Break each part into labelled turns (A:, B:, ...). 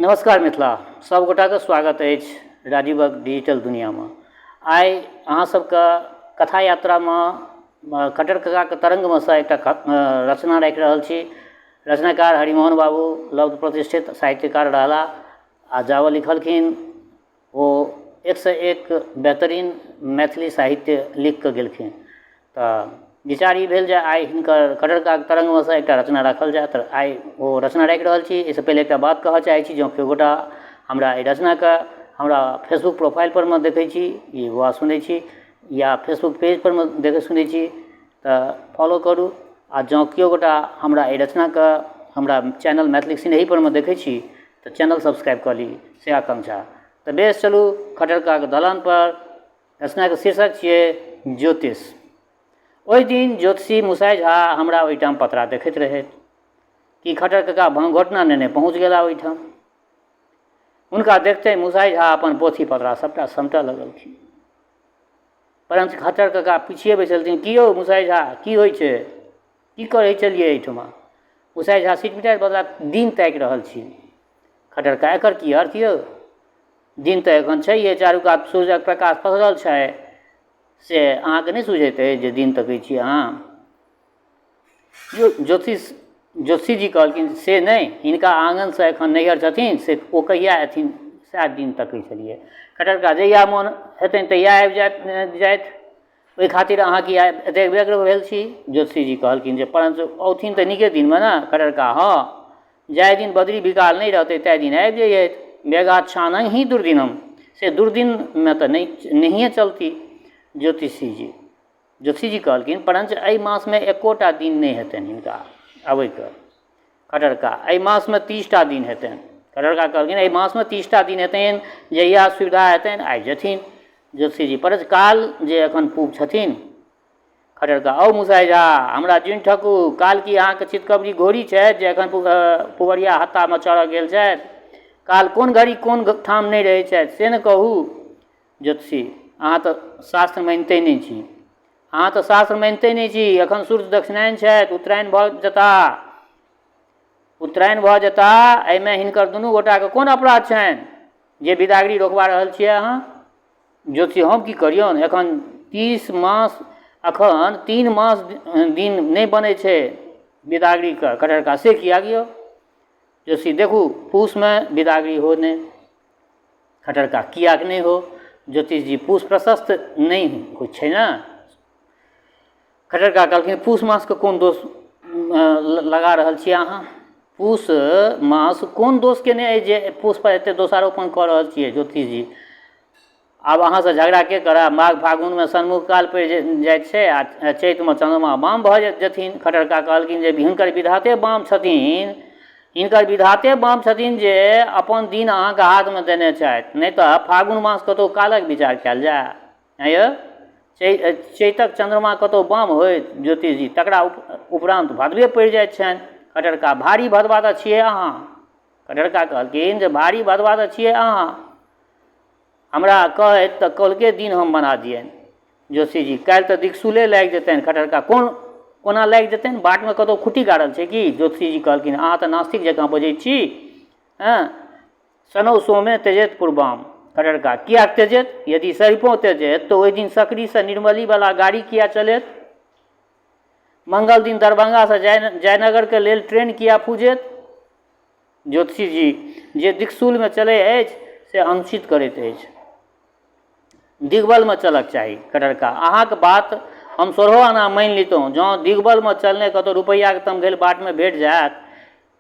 A: नमस्कार मिथिला, सभगोटाके स्वागत अछि राजीवक डिजिटल दुनिआँमे। आइ अहाँ सबके कथा यात्रामे खट्टर ककाके तरङ्गमे सँ एकटा रचना राखि रहल छी। रचनाकार हरिमोहन बाबू लब्ध प्रतिष्ठित साहित्यकार रहलाह आ जाबे लिखलखिन ओ एकसँ एक बेहतरीन मैथिली साहित्य लिखिकऽ गेलखिन। तऽ विचार ई भेल जे आइ हिनकर खट्टर ककाके तरङ्गमे सँ एकटा रचना राखल जाए, तऽ आइ ओ रचना राखि रहल छी। एहिसँ पहिले एकटा बात कहऽ चाहै छी, जँ केओ गोटा हमरा एहि रचनाके हमरा फेसबुक प्रोफाइलपर मे देखै छी वा सुनै छी या फेसबुक पेजपर मे देखै सुनै छी तऽ फॉलो करू, आ जँ केओ गोटा हमरा एहि रचनाके हमरा चैनल मैथिली सिनेहीपर मे देखै छी तऽ चैनल सब्सक्राइब कऽ ली, से आकांक्षा। तऽ बेस, चलू खट्टर ककाके दलानपर। रचनाके शीर्षक छियै ज्योतिष। ओहि दिन ज्योतिषी मुसाइ झा हमरा ओहिठाम पतरा देखैत रहथि कि खट्टर कका भङ्गघोटना नेने पहुँच गेला ओहिठाम। हुनका देखते मुसाइ झा अपन पोथी पतरा सभटा समटऽ लगलखिन, परञ्च खट्टर कका पिछिए बैसलथिन, की यौ मुसाइ झा, की होइ छै, की करै छलियै एहिठमा? मुसाइ झा सिटपिटाइत बजला, दिन ताकि रहल छी। खट्टर कका, एकर की अर्थ यौ? दिन तऽ एखन छैहे, चारू कात सूर्यक प्रकाश पसरल छै, से अहाँके नहि सुझैत अछि जे दिन तकै छी अहाँ? ज्योतिष ज्योतिषीजी कहलखिन, से नहि, हिनका आङ्गनसँ एखन नैहर छथिन, से ओ कहिया अयथिन सएह दिन तकै छलियै। खट्टर कका, जहिया मोन हेतनि तहिया आबि जाथि, ओहि खातिर अहाँ किया एतेक व्यग्र भेल छी? ज्योतिषीजी कहलखिन जे परञ्च औथिन तऽ नीके दिनमे ने? खट्टर कका, हँ, जाहि दिन बदरी विकाल नहि रहतै ताहि दिन आबि जइहथि। मेघाच्छानन ही दुर्दिनम, से दुर्दिनमे तऽ नहि नहिए चलती। ज्योतिषीजी कहलखिन, परञ्च एहि मासमे एकोटा दिन नहि हेतनि हिनका अबैके। खट्टर कका, एहि मासमे 30टा दिन हेतनि। खट्टर कका कहलखिन, एहि मासमे 30टा दिन हेतनि, जहिया सुविधा हेतनि आबि जेथिन। ज्योतिषीजी, परञ्च काल जे एखन पूब छथिन। खट्टर कका, औ मुसाइ झा, हमरा जुनि ठकू। काल की अहाँके चितकबरी घोड़ी छथि जे एखन पुबरिया हत्तामे चढ़ऽ गेल छथि? काल कोन घड़ी कोन ठाम नहि रहै छथि से ने कहू। ज्योतिषी, अहाँ तऽ शास्त्र मानिते नहि छी, अहाँ तऽ शास्त्र मानिते नहि छी। एखन सूर्य दक्षिणायन छथि, उत्तरायण भऽ जेता, उत्तरायण भऽ जेता। एहिमे हिनकर दुनू गोटाके कोन अपराध छनि जे बिदागरी रोकबा रहल छियै अहाँ? ज्योतिषी, हम की करियौन, एखन 30 मास, एखन 3 मास दिन नहि बनै छै बिदागरीके। खट्टर कका, से किएक यौ? ज्योतिषी, देखू, पूसमे बिदागरी हो नहि। खट्टर कका, किएक नहि हो? ज्योतिषजी, पूस प्रशस्त नहि होइ छै ने। खट्टर कका कहलखिन, पूस मासके कोन दोष लगा रहल छियै अहाँ? पूस मास कोन दोष केने अछि जे पूसपर एतेक दोषारोपण कऽ रहल छियै? ज्योतिषजी, आब अहाँसँ झगड़ा के करए? माघ फागुनमे सन्मुख काल पड़ि जाइत छै आ चैतमे चन्द्रमा वाम भऽ जेथिन। खट्टर कका कहलखिन जे हिनकर विधाते वाम छथिन, हिनकर विधाते वाम छथिन जे अपन दिन अहाँके हाथमे देने छथि, नहि तऽ फागुन मास कतहु कालक विचार कयल जाय? आँय यौ, चैतक चन्द्रमा कतहु वाम होइत? ज्योतिषजी, तकरा उपरान्त भदबे पड़ि जाइत छनि। खट्टर कका, भारी भदवा तऽ छियै अहाँ। खट्टर कका कहलखिन जे भारी भदवा तऽ छियै अहाँ, हमरा कहैत तऽ कौलके दिन हम बना दियनि। जोशीजी, काल्हि तऽ दिक्शूले लागि जेतनि। खट्टर कका, कोन कोना लागि जेतनि? बाटमे कतहु खुट्टी गाड़ल छै की? ज्योतिषीजी कहलखिन, अहाँ तऽ नास्तिक जकाँ बजै छी। हँ, सनौ सोमे तेजेत पूर्वाम। खट्टर कका, किएक तेजेत? यदि सरिपों तेजेत तऽ ओहि दिन सकरीसँ निर्मलीवला गाड़ी किया चलेत? मंगल दिन दरभंगासँ जयनगरके लेल ट्रेन किया फूजेत? ज्योतिषीजी, जे दिक्शूलमे चलै अछि से अनुचित करैत अछि, दिग्बलमे चलक चाही। खट्टर कका, अहाँके बात हम सोलहो आना मानि लितहुँ जँ दिग्बलमे चलने कतहु रुपैआके तमघैल बाटमे भेट जायत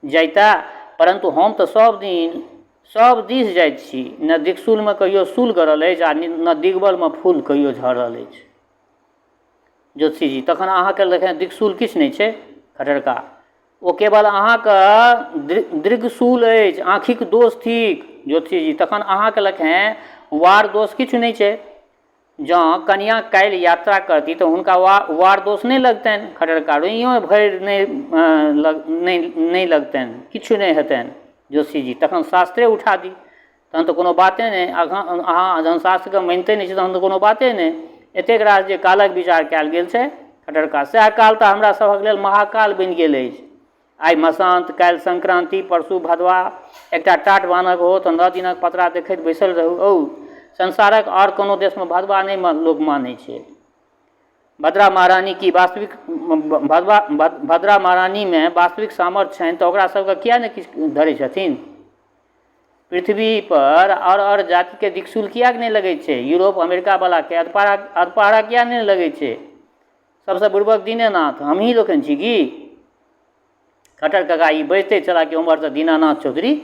A: जैता, परन्तु हम तऽ सब दिन सब दिस जाइत छी, ने दिक्शूलमे कहियो शूल गड़ल अछि आ ने दिग्बलमे फूल कहियो झड़ल अछि। ज्योतिषीजी, तखन अहाँके लेखे दिक्शूल किछु नहि छै? खट्टर कका, ओ केवल अहाँके दृगशूल अछि, आँखिक दोष थिक। ज्योतिषीजी, तखन अहाँके लखेँ वार दोष किछु नहि छै? जँ कनियाँ काल्हि यात्रा करती तऽ हुनका वार दोष नहि लगतनि? खट्टर कका, रोइयों भरि नहि लगतनि, किछु नहि हेतनि। ज्योतिषीजी, तखन शास्त्रे उठा दी। तहन तऽ कोनो बाते नहि। अहाँ जहन शास्त्रके मानिते नहि छी तहन तऽ कोनो बाते नहि। एतेक रास जे कालक विचार कयल गेल छै। खट्टर कका, सएह काल तऽ हमरा सभक लेल महाकाल बनि गेल अछि। आइ मसान्त, काल्हि संक्रान्ति, परसू भदवा, एकटा टाट बान्हक हो तऽ 9 दिनक पतरा देखैत बैसल रहू। औ, संसारक आओर कोनो देशमे भदवा नहि लोक मानै छै। भद्रा महारानी की वास्तविक भदवा भद्रा महारानीमे वास्तविक सामर्थ्य छनि तऽ ओकरा सबके किएक नहि किछु धरै छथिन? पृथ्वीपर आओर आओर जातिके दिक्शूल किएक नहि लगै छै? यूरोप अमेरिकावलाके अधपारा अधपहरा किएक नहि लगै छै? सबसँ बुड़बक दीनेनाथ हमही लोकनि छी की? खट्टर कका ई बजिते छलाह कि ओम्हरसँ दीनानाथ चौधरी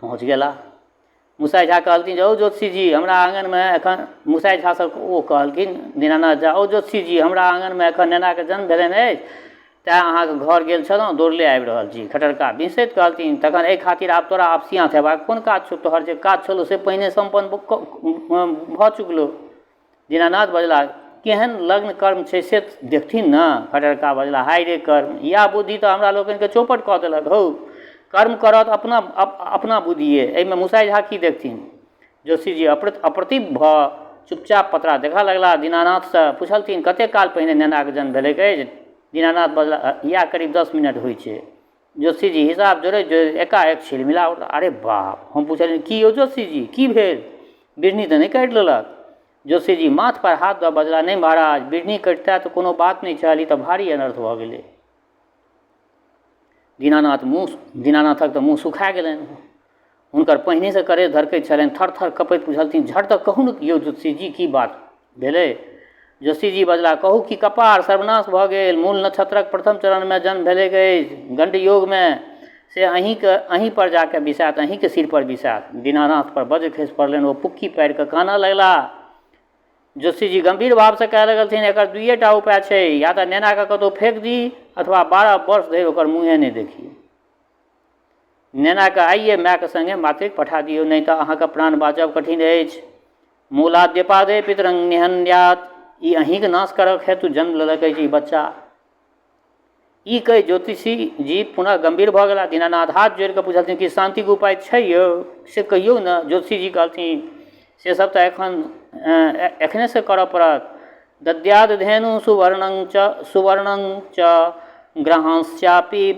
A: पहुँच गेलाह। मुसाइ झा कहलथिन जे औ ज्योतिषीजी, हमरा आङनमे एखन मुसाइ झासँ ओ कहलखिन दीनानाथ झा, औ ज्योतिषीजी, हमरा आङनमे एखन नेनाके जन्म भेलनि अछि, तेँ अहाँके घर गेल छलहुँ, दौड़ले आबि रहल छी। खट्टर कका बिहुँसैत कहलथिन, तखन एहि खातिर आब तोरा अपसियाँत हेबाक कोन काज छौ? तोहर जे काज छलौ से पहिने सम्पन्न भऽ चुकलौ। दीनानाथ बजलाह, केहन लग्न कर्म छै से देखथिन ने। खट्टर कका बजलाह, हाय रे कर्म, इएह बुद्धि तऽ हमरा लोकनिके चौपट कऽ देलक हौ। कर्म करत अपना अपना बुद्धिए, एहिमे मुसाइ झा की देखथिन? जोशीजी अप्रतिभ भऽ चुपचाप पतरा देखऽ लगलाह। दीनानाथसँ पुछलथिन, कतेक काल पहिने नेनाक जन्म भेलैक अछि? दीनानाथ बजलाह, इएह करीब 10 मिनट होइ छै। जोशीजी हिसाब जोड़ैत जोड़ैत एकाएक छिलमिला उठलाह, अरे बाप! हम पुछलियनि, की यौ जोशीजी, की भेल? बिढ़नी तऽ नहि काटि लेलक? जोशीजी माथपर हाथ दऽ बजलाह, नहि महाराज, बिढ़नी कटितए तऽ कोनो बात नहि छल, ई तऽ भारी अनर्थ भऽ गेलै। दीनानाथ मुँह दीनानाथक तऽ मुँह सुखा गेलनि। हुनकर पहिनेसँ करेज धड़कैत छलनि। थर-थर कँपैत पुछलथिन, झट दऽ कहू ने यौ ज्योतिषीजी, की बात भेलै? ज्योतिषीजी बजलाह, कहू की कपार, सर्वनाश भऽ गेल। मूल नक्षत्रक प्रथम चरणमे जन्म भेलैक अछि गण्डयोगमे, से अहीँके अहीँपर जा कऽ बिसाएत, अहीँके सिरपर बिसाएत। दीनानाथपर वज्र खसि पड़लनि। ओ पुक्की पारि कऽ कानऽ लगलाह। ज्योतिषीजी गम्भीर भावसँ कहऽ लगलथिन, एकर दुइए टा उपाय छै, या तऽ नेनाकेँ कतहु फेकि दी अथवा 12 वर्ष धरि ओकर मुँहे नहि देखी। नेनाकेँ आइए मायके सङ्गे मातृक पठा दियौ, नहि तऽ अहाँके प्राण बाँचब कठिन अछि। मूलाद्यपादे पितरं निहन्यात, ई अहीँके नाश करक हेतु जन्म लेलक अछि ई बच्चा। ई कहि ज्योतिषी जी पुनः गम्भीर भऽ गेलाह। दीनानाथ हाथ जोड़ि कऽ पुछलथिन, कि शान्तिके उपाय छै यौ, से कहियौ ने। ज्योतिषी जी कहलथिन, से सब तऽ एखन एखनेसँ करऽ पड़त। दद्याद धेनु सुवर्णं च सुवर्णं च ग्रहांश्चापि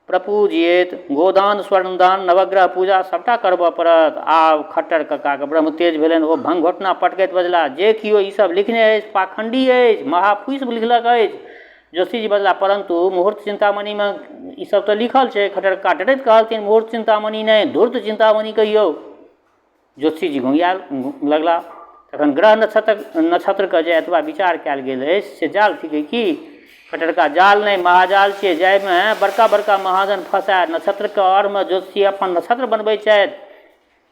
A: प्रपूजयेत, गोदान स्वर्णदान नवग्रह पूजा सभटा करबऽ पड़त। आब खट्टर कक्काके ब्रह्म तेज भेलनि। ओ भंगघोटना पटकैत बजलाह, जे केओ ई सब लिखने अछि पाखण्डी अछि, महाफूसि लिखलक अछि। जोशीजी बजलाह, परन्तु मुहूर्त चिन्तामणिमे ई सब तऽ लिखल छै। खट्टर कक्का डरैत कहलथिन, मुहूर्त चिन्तामणि नहि, धूर्त चिन्तामणि कहियौ। ज्योतिषीजी घोंघियाय लगलाह। तखन ग्रह नक्षत्रके जे एतबा विचार कयल गेल अछि से जाल थिकै की? खट्टर कका, जाल नहि, महाजाल छियै, जाहिमे बड़का बड़का महाजन फँसाय नक्षत्रके आड़मे ज्योतिषी अपन नक्षत्र बनबै छथि।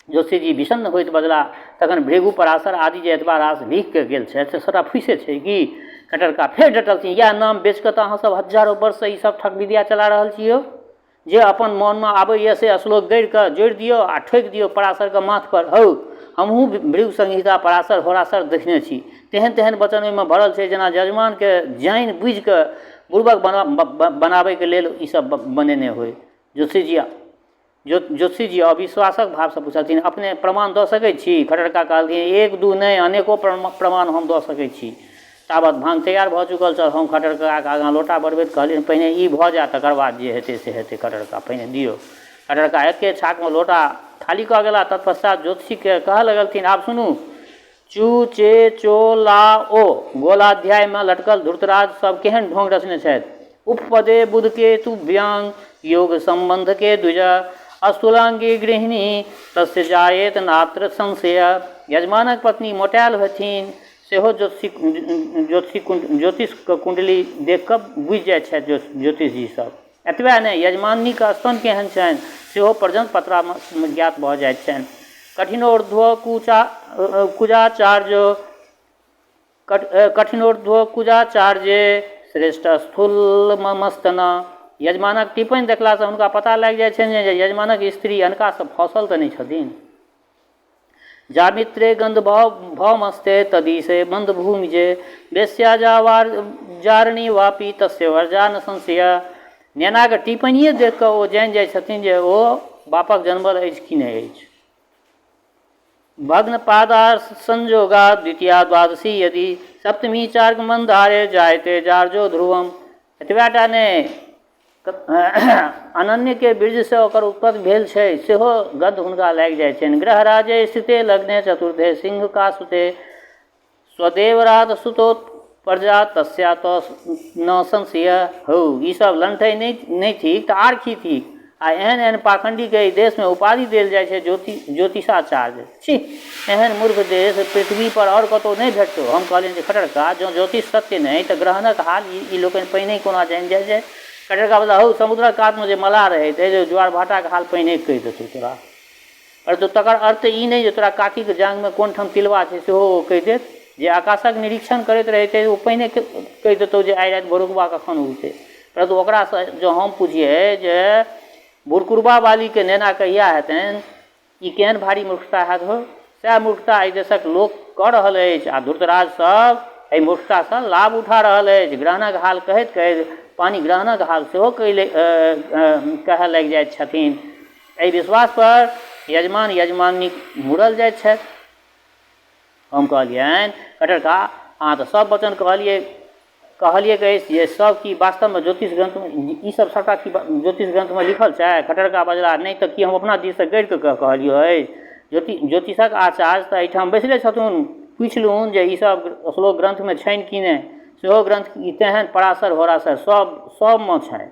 A: ज्योतिषीजी विषण्ण होइत बजलाह, तखन भृगु पराशर आदि जे एतबा रास लिखि कऽ गेल छथि से सभटा फूसे छै की? खट्टर कका फेर डटलथिन, इएह नाम बेचि कऽ तऽ अहाँ सब हजारो वर्षसँ ई सब ठकविद्या चला रहल छी यौ। जे अपन मोनमे आबैए से श्लोक गढ़ि कऽ जोड़ि दियौ आ ठोकि दियौ पराशरके माथपर। हौ, हमहूँ भृगु संहिता पराशर होराशर देखने छी। तेहन तेहन वचन ओहिमे भरल छै जेना यजमानके जानि बुझि कऽ बुड़बक बनाबैके लेल ई सब बनेने होइ। ज्योतिषीजी अविश्वासक भावसँ पुछलथिन, अपने प्रमाण दऽ सकै छी? खट्टर कका कहलथिन, एक दू नहि, अनेको प्रमाण हम दऽ सकै छी। ताबत भाँग तैयार भऽ चुकल छल। हम खट्टर ककाके आगाँ लोटा बढ़बैत कहलियनि, पहिने ई भऽ जाय तकर बाद जे हेतै से हेतै। खट्टर कका पहिने दियौ। खट्टर कका एके छाकमे लोटा खाली कऽ गेलाह। तत्पश्चात ज्योतिषीके कहऽ लगलथिन, आब सुनू, चू चे चो ला ओ गोलाध्यायमे लटकल धूर्तराज सब केहन ढोंग रचने छथि। उपपदे बुध केतु व्यांग योग सम्बन्ध के द्विज अस्तुलांगी गृहिणी तस्य जायेत नात्र संशय। यजमानक पत्नी मोटायल हेथिन सेहो ज्योतिषके कुण्डली देखि कऽ बुझि जाइ छथि ज्योतिषजी सब। एतबे नहि, यजमानिनीके स्तन केहन छनि सेहो पर्यन्त पत्रामे ज्ञात भऽ जाइत छनि। कठिनोर्ध्व कुजाचार्य कठिनोर्ध्व कुजाचार्य श्रेष्ठ स्थूल मस्तना। यजमानक टिप्पणी देखलासँ हुनका पता लागि जाइ छनि जे यजमानक स्त्री अनकासँ फँसल तऽ नहि छथिन। जामित्रे गन्ध भौमस्ते तदीशे मन्द भूमिजे वेश्या जावार जारणी वापी तस्य वर्जा न संशय। नेनाके टिप्पणिए देख कऽ ओ जानि जाइ छथिन जे ओ बापक जनमल अछि कि नहि अछि। भग्न पादार संयोगा द्वितीया द्वादशी यदि सप्तमी चार्क मंधारे जायते जार्जो ध्रुवम। एतबे टा नहि, अनन्यके बीर्यसँ ओकर उत्पत्ति भेल छै सेहो गन्ध हुनका लागि जाइ छनि। ग्रहराजे स्थिते लग्ने चतुर्थे सिंह कासुते स्वदेवरात सुतो प्रजा तस्या त न संशय। हौ, ई सब लंठै नहि थिक तऽ आर की थिक? आ एहन एहन पाखण्डीके एहि देशमे उपाधि देल जाइ छै ज्योतिषाचार्य। छी, एहन मूर्ख देश पृथ्वी पर आओर कतहु नहि भेटतौ। हम कहलियनि जे खट्टर कका, जँ ज्योतिष सत्य नहि तऽ ग्रहणक हाल ई लोकनि पहिनहि कोना जानि जाइ छै? खट्टर कका बजलाह, हौ, समुद्रक कातमे जे मलाह रहैत अछि, ज्वार भाटाक हाल पहिनहि कहि देतौ तोरा। परन्तु तकर अर्थ ई नहि जे तोरा काकीक जाँघमे कोन ठाम तिलबा छै सेहो ओ कहि देत। जे आकाशक निरीक्षण करैत रहैत अछि ओ पहिने कहि देतौ जे आइ राति भोरुकबा कखन उगतै। परन्तु ओकरासँ जँ हम पुछियै जे भुरकुरबा बालीके नेना कहिया हेतनि, ई केहन भारी मूर्खता हैत हौ? सएह मूर्खता एहि देशक लोक कऽ रहल अछि आ धूर्तराज सभ एहि मूर्खतासँ लाभ उठा रहल अछि। ग्रहणक हाल कहैत कहैत पाणिग्रहणक हाल सेहो कहय लागि जाइत छथिन। एहि विश्वास पर यजमान यजमानिक मुड़ल जाइत छथि। हम कहलियनि, खट्टर कका, अहाँ तऽ सभ वचन कहलियै कहलियैक अछि जे सभ की वास्तवमे ज्योतिष ग्रन्थमे ई सब सभटा की ज्योतिष ग्रन्थमे लिखल छै? खट्टर कका बजलाह, नहि तऽ की हम अपना दिससँ गढ़ि कऽ कहलियौ अछि? ज्योतिषक आचार्य तऽ एहिठाम बैसले छथुन, पूछि लहुन जे ई सब श्लोक ग्रन्थमे छनि कि नहि? सेहो ग्रन्थ तेहन पराशर होराशर सभमे छनि।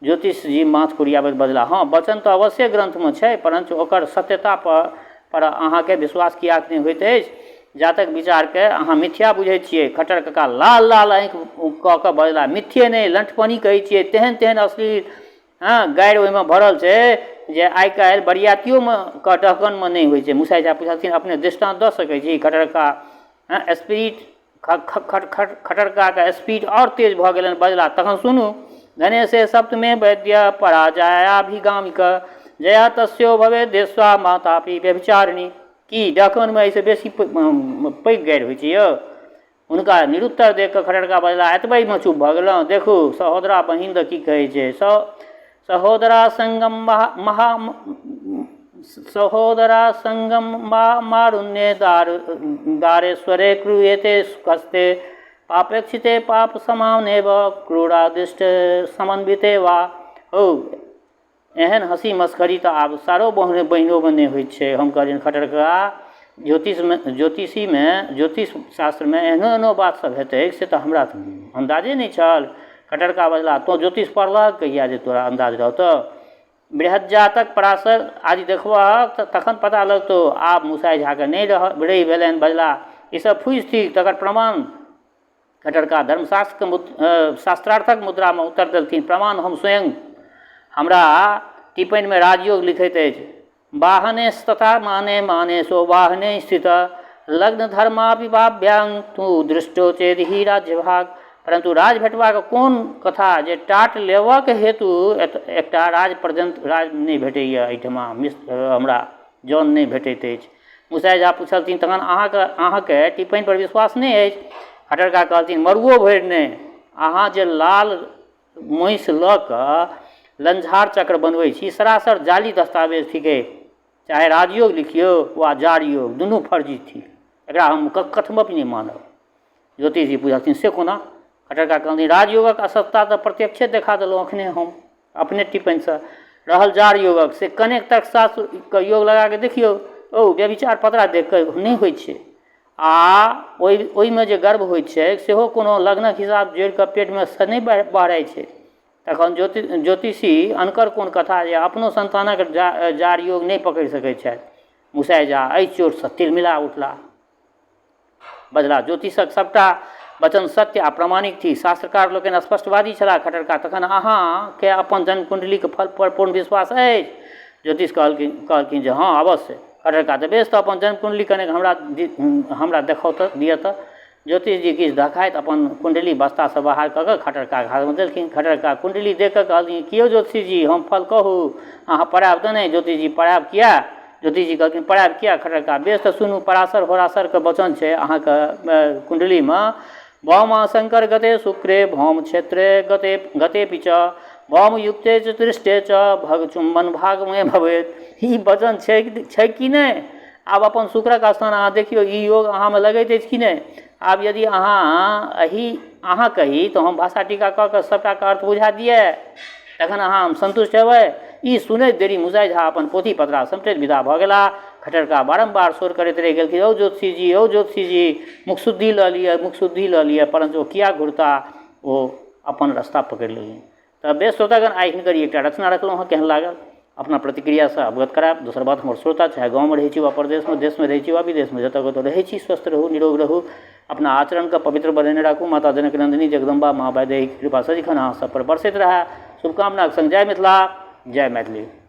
A: ज्योतिषजी माथ कुरियाबैत बजलाह, हँ, वचन तँ अवश्ये ग्रन्थमे छै, परञ्च ओकर सत्यता पर अहाँकेँ विश्वास किएक नहि होइत अछि? जातक विचारकेँ अहाँ मिथ्या बुझैत छिऐ। खट्टर कका लाल-लाल आँखि कऽ कऽ बजलाह, मिथ्ये नहि, लंठपनी कहै छिऐ। तेहन-तेहन अश्लील गारि ओहिमे भरल छै जे आइ-काल्हि बरियातियोमे क डहकनमे नहि होइ छै। मुसाइ झा पुछलथिन, अपने दृष्टान्त दऽ सकै छी? खट्टर कका स्पिरिट खट्टर ककाके स्पीड आओर तेज भऽ गेलनि, बजलाह, तखन सुनू, धनेशे सप्तमे वैद्य पराजयाभिगामिक जया तस्यो भवे देशवा मातापि व्यभिचारिणी। की डहकनमे एहिसँ बेसी पैघ गारि होइ छै यौ? हुनका निरुत्तर देखि कऽ खट्टर कका बजलाह, एतबहिमे चुप भऽ गेलहुँ? देखू, सहोदरा बहिन दऽ की कहै छै, सहोदरा संगम महा सहोदरा संगम मारुण्ये दारेश्वरे क्रूयते सुखस्ते पापेक्षिते पाप समानेव क्रूरादिष्ट समन्विते वा। हौ, एहन हँसी मस्करी तऽ आब सारो बहिनोमे नहि होइत छै। हम कहलियनि, खट्टर कका, ज्योतिषमे ज्योतिषीमे ज्योतिष शास्त्रमे एहनो एहनो बात सब हेतै से तऽ हमरा अन्दाजे नहि छल। खट्टर कका बजलाह, तोँ ज्योतिष पढ़लहक कहिया जे तोरा अन्दाज रहतौ? बृहज्जातक पराशर आदि देखबहक तऽ तखन पता लगतौ। आब मुसाइ झाके नहि रहि भेलनि, बजलाह, ई सब फूसि थिक, तकर प्रमाण? खट्टर कका धर्मशास्त्रके शास्त्रार्थक मुद्रामे उत्तर देलथिन, प्रमाण हम स्वयं। हमरा टिप्पणीमे राजयोग लिखैत अछि, वाहने तथा माने माने सो वाहने स्थित लग्न धर्माभिभाव्यां तू दृष्टो चेद ही राज्यभाग। परन्तु राज भेटबाक कोन कथा जे टाट लेबऽके हेतु एकटा राज पर्यन्त राज नहि भेटैए एहिठमा, हमरा जन नहि भेटैत अछि। मुसाइ झा पुछलथिन, तखन अहाँके टिप्पणीपर विश्वास नहि अछि? खट्टर कका कहलथिन, मरुओ भरि नहि। अहाँ जे लाल महिष लऽ कऽ लंझार चक्र बनबै छी, सरासर जाली दस्तावेज थिकै। चाहे राजयोग लिखियौ वा जार योग, दुनू फर्जी थिक। एकरा हम कथमपि नहि मानब। ज्योतिषजी पुछलथिन, से कोना? खट्टर कका कहलथिन, राजयोगक असत्यता तऽ प्रत्यक्षे देखा देलहुँ एखने हम अपने टिप्पणीसँ। रहल जार योगक, से कनेक तर्कशास्त्रके योग लगा कऽ देखियौ। ओ व्यभिचार पतरा देखि कऽ नहि होइ छै। आ ओहिमे जे गर्भ होइत छै सेहो कोनो लग्नक हिसाब जोड़ि कऽ पेटमे सँ नहि बहराइ छै। तखन ज्योतिषी अनकर कोन कथा जे अपनो सन्तानक जार योग नहि पकड़ि सकैत छथि। मुसाइ झा एहि चोटसँ तिलमिला उठलाह। बजलाह, ज्योतिषक सभटा वचन सत्य आ प्रमाणिक थिक। शास्त्रकार लोकनि स्पष्टवादी छलाह। खट्टर कका, तखन अहाँकेँ अपन जन्मकुण्डलीक फल पर पूर्ण विश्वास अछि? ज्योतिष कहलखिन जे हँ, अवश्य। खट्टर कका, तऽ बेस, तऽ अपन जन्मकुण्डली कनेक हमरा देखाउ तऽ, दिअ तऽ। ज्योतिषजी किछु धखाइत अपन कुण्डली बस्तासँ बाहर कऽ कऽ खट्टर ककाक हाथमे देलखिन। खट्टर कका कुण्डली देखि कऽ कहलखिन, की यौ ज्योतिषीजी, हम फल कहू, अहाँ पड़ायब तऽ नहि? ज्योतिषजी, पड़ायब किएक? ज्योतिषजी कहलखिन, पड़ायब किएक? खट्टर कका, बेस तऽ सुनू, पराशर होराशरके वचन छै अहाँके कुण्डलीमे, भौमा शङ्कर गते शुक्रे भौम क्षेत्रे गते गतेपि च भौम युक्ते च दृष्टे च भग चुम्बन भागमे भवेत। ई वचन छै छै कि नहि? आब अपन शुक्रक स्थान अहाँ देखियौ, ई योग अहाँमे लगैत अछि कि नहि? आब यदि अहाँ एहि अहाँ कही तऽ हम भाषा टीका कऽ कऽ सभटाके अर्थ बुझा दिअ। तखन अहाँ हम सन्तुष्ट हेबै। ई सुनैत देरी मुसाइ झा अपन पोथी पतरा समटैत विदा भऽ गेलाह। खट्टर कका बारम्बार शोर करैत रहि गेलखिन, यौ ज्योतिषीजी, यौ ज्योतिषीजी, मुखशुद्धि लऽ लिअ, मुखशुद्धि लऽ लिअ। परञ्च ओ किया घुरता, ओ अपन रस्ता पकड़ि लेलनि। तऽ बेस श्रोतागण, आइ हिनकर ई एकटा रचना रखलहुँ हँ, केहन लागल अपना प्रतिक्रियासँ अवगत करायब। दोसर बात, हमर श्रोता चाहे गाँवमे रहै छी वा परदेशमे, देशमे रहै छी वा विदेशमे, जतऽ कतौ रहै छी, स्वस्थ रहू, निरोग रहू, अपना आचरणके पवित्र बनेने राखू। माता जनक नन्दिनी जगदम्बा माँ वैदेहीके कृपा सदिखन अहाँ सब पर बरसैत रहए, शुभकामनाके सङ्ग जय मिथिला, जय मैथिली।